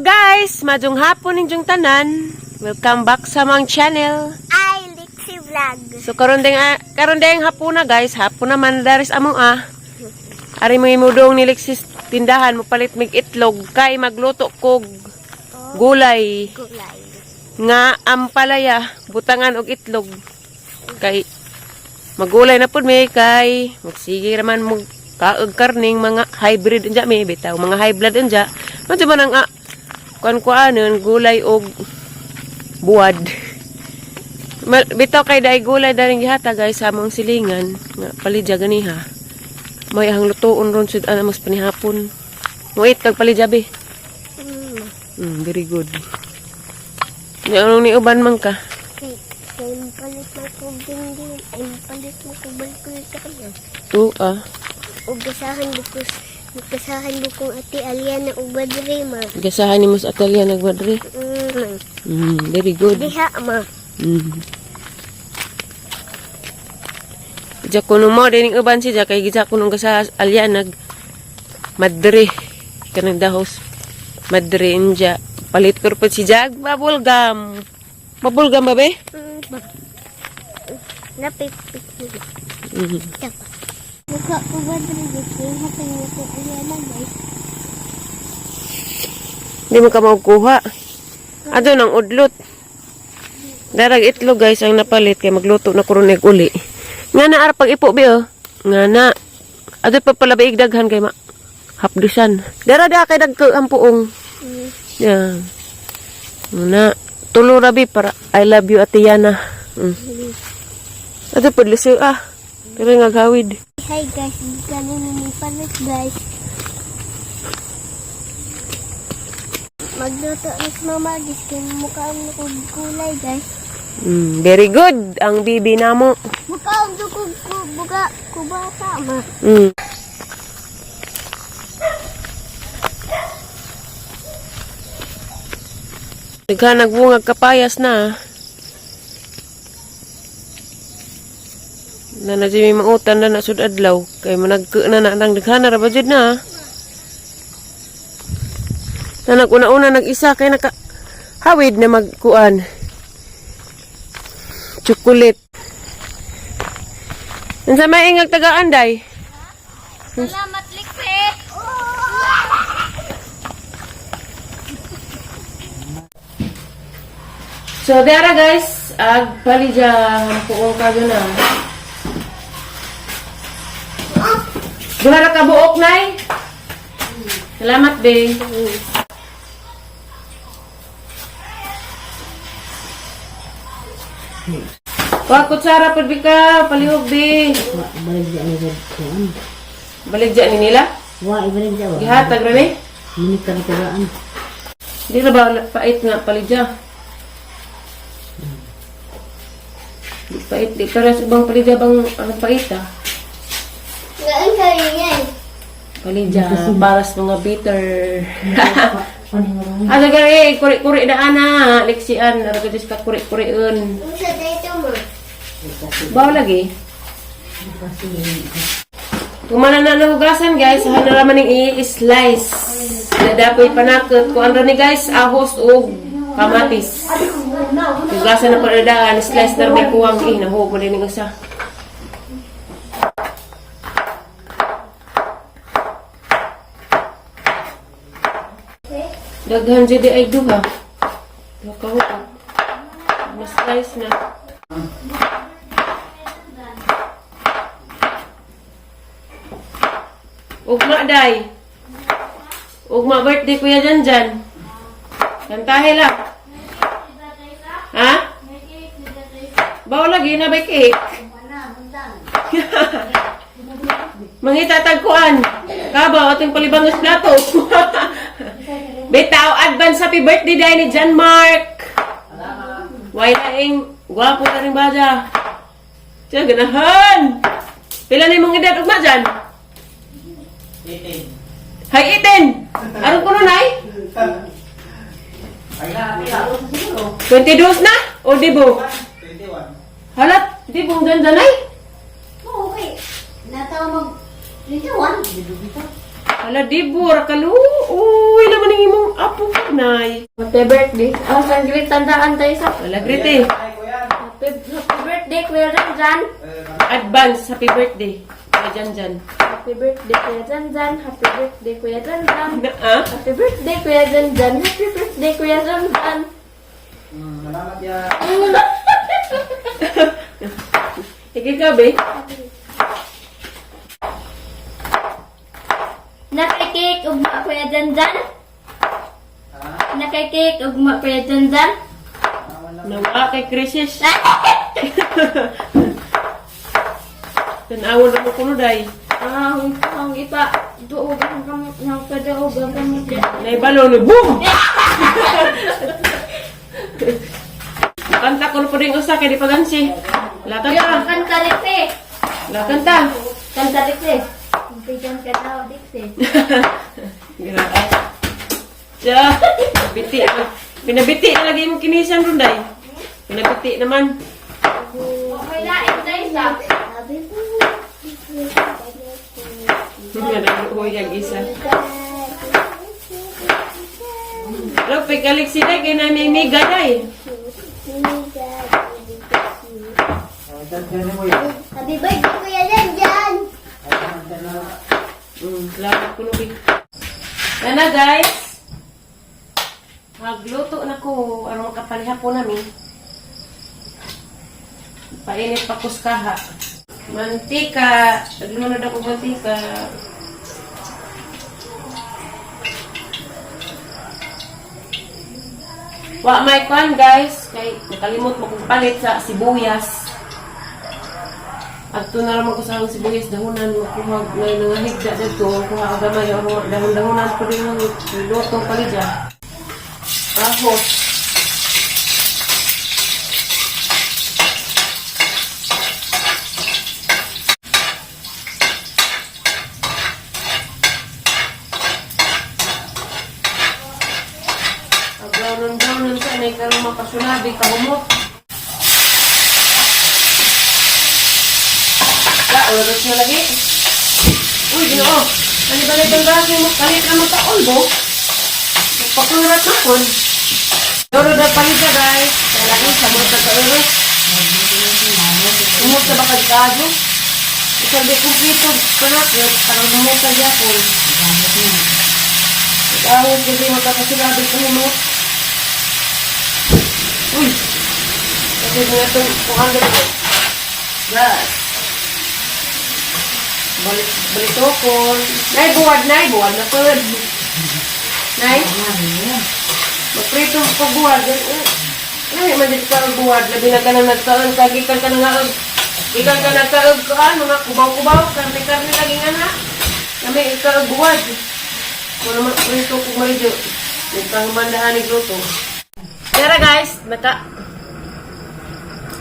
Guys! Maayong hapon ninyong tanan. Welcome back sa among channel. Ay, Lixie Vlog. So karon ding hapon na, guys, hapon naman daris among ah. Ari mo imudong ni Lexis tindahan mo palit mig itlog kay magluto kog gulay Gulay. Nga ampalaya butangan og itlog kay magulay na pud mi kay magsige raman mo kaog karning mga hybrid unja mi bitaw mga high blood unja unsa man ang kuan kuanon gulay og buwad. Bitaw kay dai gulay daring gihata, guys, sa among silingan nga palidya ganiha may ang lutoon ron sud ana mas panihapon mo-eat kag palidya be. Very good. Ni anong ni uban man ka? Kay, kay palit mo ko dingding. Ay, palit mo ko balik sa kanya. Tu ah. O gasahan bukus. Gasahan bukong ati Aliana og badre ma. Gasahan ni mo sa Atalia nagmadre. Very good. Diha ma. Diya kuno mo dining uban siya kay gisa kuno gasa alya nag madre kanang dahos. Madre inja. Palit ko pa si Jag bubble gum. Bubble gum ba be? Napipik. Tapa. Mukha ko badre gusto. Hatay mo ko Aliana, guys. Di mo ka makuha. Ado nang udlot. Darag itlog, guys, ang napalit kay magluto na ko ron uli. Nga na ara pag ipo be oh. Nga na. Ado pa pala ba igdaghan kay ma hapdusan. Dara da kay dagko ang puong. Yeah. Nga na. Tulo ra be para I love you, Ate Yana. Ado pud lisod ah. Pero nga gawid. Hi guys, gano'n ni palit, guys. Magluto na si mama guys, kay mukha ang gulay, guys. Very good ang bibi namo. Mukha ang dukog ko, buka, kubata ma. Daghan nagbungag kapayas na. Na na may mautan na na sud adlaw kay managke na na nang daghan na ra ba jud na. Na naguna-una nag-isa kay naka hawid na magkuan. Chocolate. Unsa may ingag tagaan day? Salamat, Likse! So, dara guys, ag palidya puong kayo na. Duha ra ka buok, nay. Salamat, be. Wa kutsara pud ka, palihog be. Balik dyan ni Rod kuan. Balik dyan ni nila. Wa, ibalik dyan. Wa. Gihatag ra ni. Minit ka tagaan. Di ra ba pait nga palidya? Di pait, di para sa ibang palidya bang ang pait ah. Gaan kayo yan. Palidya, para sa mga bitter. Ano gari, kuri-kuri na ana, leksian, ara ka Diyos ka kuri-kuriun. Unsa dito ma? Bawa lagi. Kumana na nahugasan, guys, saan na naman yung i-slice. Nadapoy panakot. Kuan ra ni, guys, ahos og kamatis. Hugasan na paradaan, slice na may kuwang eh, nahug mo din yung usa. Daghan jud ay duha. Duha ka huwag. Na-slice na. Ugma day. Ugma birthday kuya Jan Jan. Kantahe lang. Ha? Bawa lagi na ba cake? Mangita tagkuan. Kabaw ating palibangos plato. Bitaw advance happy birthday day ni John Mark. Why laing gwapo na rin baja. Tiyan, ganahan. Pila na yung mga edad ugma dyan? 18. Hay, 18! Aron ko nun ay? 22 na? O di bo? 21. Halat, di bong dyan ay? Okay. Natawa mag 21. Dito. Hala, di bo, rakalu. Uy, naman. ning imong apo nay. Happy birthday. Oh, sanglit, tandaan tayo sa... Wala grite. Happy birthday, Kuya Janjan. Advance happy birthday. Kuya Janjan. Happy birthday, Kuya Janjan. Happy birthday, Kuya Janjan. Na, ah? Happy birthday, Kuya Janjan. Happy birthday, Kuya Janjan. Salamat ya. Sige ka, be. Nakay-cake, ugma, Kuya Janjan. Nakay-cake, ugma, Kuya Janjan. Nawa kay crisis. Tanawon ako kuno day. Ah, ang ipa. Duog ang kamot ng kadaog ang kamot. Naibalo ni boom. Kanta ko na po rin usa kay di pagansi. Lakanta. Kanta dikse. Lakanta. Kanta dikse. Bigyan ka daw dikse. Grabe. Siya. Biti. Pinabiti na lagi imong kinisan ron day. Pinabiti naman. Okay na, intay sa. Happy birthday. Nga nag-uyag isa. Lopik alik sila kay na may miga day. Happy birthday, Kuya Janjan! Salamat ko nubi. Nana guys. Magluto na ko aron makapalihapon namin. Painit pa kuskaha. Mantika. Naglunod ako mantika. Wa may kwan guys, kay nakalimot mo kong palit sa sibuyas. Adto na ramon ko sa akong sibuyas dahunan makuha ngay nangahigda didto kuha og gamay ang mga dahon-dahonan ko din ang luto palidya. Ahos. Pag brownon-brownon sa anay karong mapasunabi kahumot. La, ulo siya lagi. Uy, ginoo. Balik-balik ang baso mo. Kalit na magkaon, bo. Magpakurat na kon. Doro na palit na, guys. Kaya lagi, sa mga tagkauro. Umot sa bakad kajo. Isabi kong pito, panakit, parang umot sa yapon. Nag-ahos kasi magkakasulabi ko mo. Uy! Kasi nga itong kuhan ganito. Gas. Balik, balitokon. Nay, buwad na po. Nay, magprito ko buwad. Nay, man dito ka ang buwad. Labi na ka na nagkaon. Kagikan ka na nga. Gikan ka nagkaon kaan. Mga kubaw-kubaw. Karne-karne lagi nga na. Nami ikaw ang buwad. Kung naman prito ko maridyo. Nagpangumandahan ni luto. Tara guys, naka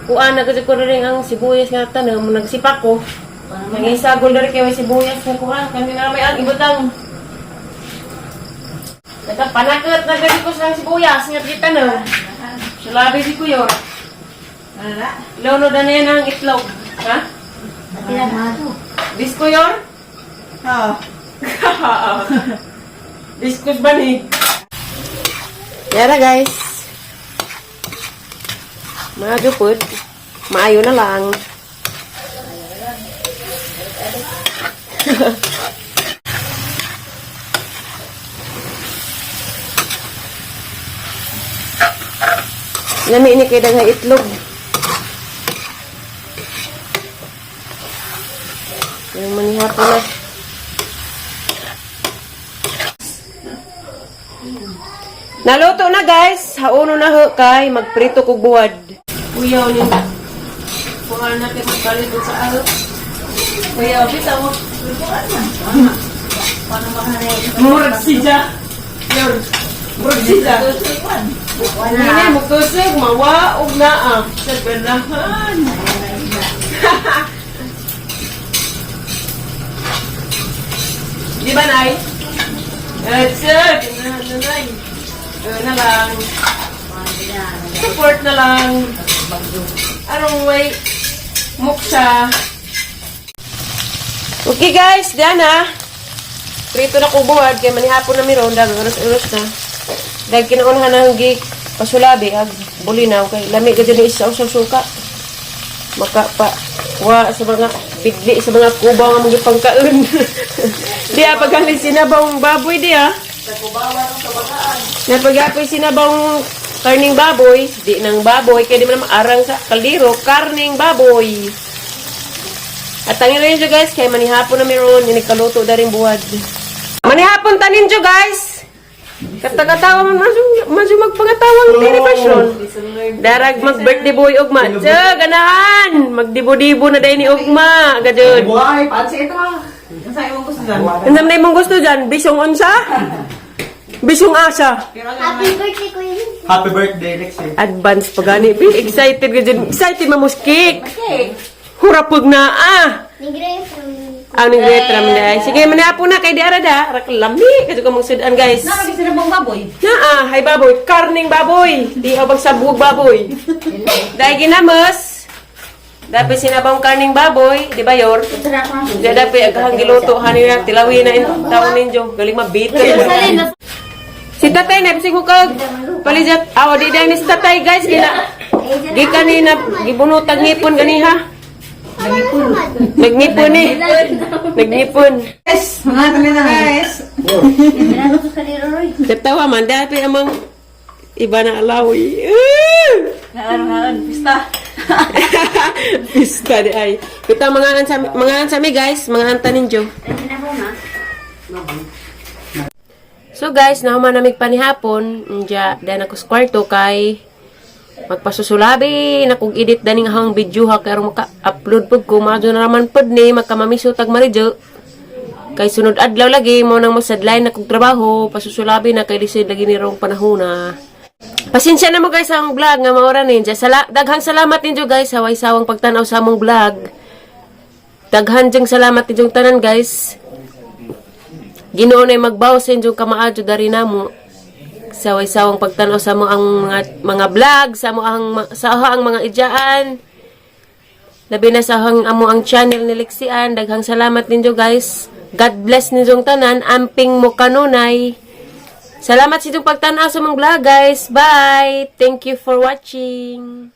kuan na kasi ko rin ang sibuyas nga tanom nagsipak ko. Nangisagol diri kay may sibuyas nga kuan kami na may ang ibutang. Naka panakot na gani ko sa sibuyas nga gitanom. Sulabi si kuyo. Lono na na yan ang itlog. Ha? Disko yor? Oo. Diskus ba ni? Yara guys. Mga jupod. Maayo na lang. Lami ni kay daghang itlog. Yung manihapon na. Naluto na guys. Hauno na ho kay magprito kog buwad. Kuyaw ni. Kuha na kay magpalit sa alo. Kuyaw bitaw. Murag siya. Yor. Murag siya. Hindi na mo kusog mawaog na ah. Sa ganahan. Di ba, Nay? That's it. Ganahan na, Nay. Na lang. Support na lang. Arong way muksa. Okay guys, diyan na. Prito na ko buwad kay manihapon na miron dag oras-oras na. Dahil kinaunhan na ang gi pasulabi ag bulinaw kay lami ka dyan isa sa suka. Maka pa wa sa mga bigli sa mga kubaw nga mga pangkaon. Di ah, paghalin sinabawng baboy di ah. Napagapoy sinabawng karning baboy, di nang baboy, kaya di man naman arang sa kaldero, karning baboy. At tangin rin guys, kay manihapon na meron, inikaluto da rin buwad. Manihapon tanin nyo guys! Katagatawa man, masu magpangatawang diri pasyon. Darag mag-birthday boy ugma. Tsa, ganahan! Magdibo-dibo na dahil ni ugma. Gadyon. Buhay, pansi ito ah. Ang sa imong gusto dyan. Ang na imong gusto dyan, bisong unsa? Bisong asa? Happy birthday, Kuya. Happy birthday, Lexi. Advance pa gani. Be excited ka dyan. Excited mamos cake. Hurapog na ah. Nigre from Ang ning retram na. Sige, manihapon na kay di arada. Raklami. Kasi ko mong sudan guys. Naka sila bang baboy? Na ah, hay baboy, karning baboy. Di ako sabog baboy. Dahil ginamos. Dapat sinabang karning baboy, di ba yor? Di dapat aghang giluto hani na tilawi na in taon ninyo. Galing mabitin. Si tatay na bisig ko kag palijat. Aw di dahil ni si tatay guys gina. Gikan ni na gibunotag ngipon ganiha. Nagngipon eh. Nagngipon. Guys, mga tuloy na guys. Katawa man dati amang iba na alawi. Ngaan, pista. Pista di ay. Kita mga sa mi guys, mga anta ninyo. So guys, nahuman namig panihapon, nya dan ako sa kwarto kay magpasusulabi na kog edit daning ahang video ha kay aron maka-upload pud ko maadyo na raman pud ni makamamiso tag maridyo. Kay sunod adlaw lagi mo nang mosadline na kog trabaho, pasusulabi na kay lisod lagi ni rong panahon. Pasensya na mo guys sa akong vlog nga maura ninja. Daghang salamat ninyo guys sa way-sawang pagtan-aw sa among vlog. Daghan jeng salamat ninyong tanan guys. Ginoo na magbaw sa inyong kamaadyo dari namo sa way-sawang pagtan-aw sa mo ang mga vlog, sa mo ang sa ang mga ijaan. Labi na sa ahang amo ang channel ni Lexian. Daghang salamat ninyo guys. God bless ninyong tanan. Amping mo kanunay. Salamat sa inyong pagtan-aw sa mga vlog guys. Bye! Thank you for watching.